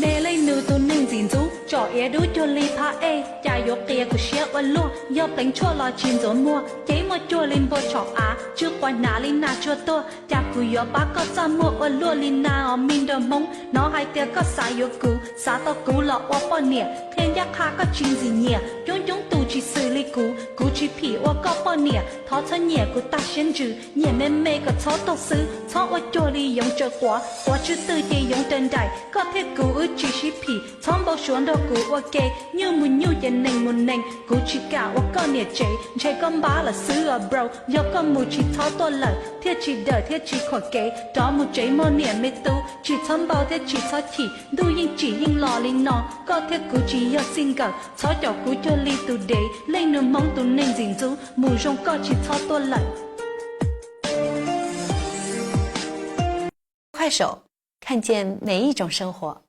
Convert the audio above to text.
Me leej nus tus neeg ntxim ntxub, tsom iav dub cuag li phab ej, cas yuav qias kuv siab ua luaj, yog pleev tshuaj los tsis ntxuav muag, cev muaj cuag li npua tshom av, tsw quas hnav li nas tsuag tuag, cas kuv yuav pab koj txaj muag ua luaj li na os me nraug Hmoob. Hnov hais tias koj xav yuav kuv, xav tau kuv los ua poj niam, qhia ncaj qha koj tsis ntxim nyiam, coob coob tus tsis xws li kuv, kuv tsis phim ua koj poj niam, thov txhob nyiam kuv tag siab ntsws, nyiam me me kom txhob tuag xwb, txhob ua cuag li yoov tsaws quav, quav tsw twg ces yoov raws nraim, koj thiab kuv wb tsis sib phim, txhob npau suav nrog kuv ua ke, nyuj mus nyuj ces nees mus nees, kuv tsis kam ua koj niam tsev, ntshe koj npab lawm xwb os bro, yog koj mus tsis txhob tuaj lawm, thiaj tsis dawm thiab tsis khuam kev, rov mus tsev mog niam me tub, tsis txhob npau thiab tsis txhob chim, ntuj yeej tsim yeej los li no, koj thiab kuv tsis yog xij nkawm, txhob com kuv cuag li tus dev, leej nus Hmoob tus neeg ntxim ntxub, mus zoo koj tsis txhob tuaj lawm. 快手，看见每一种生活。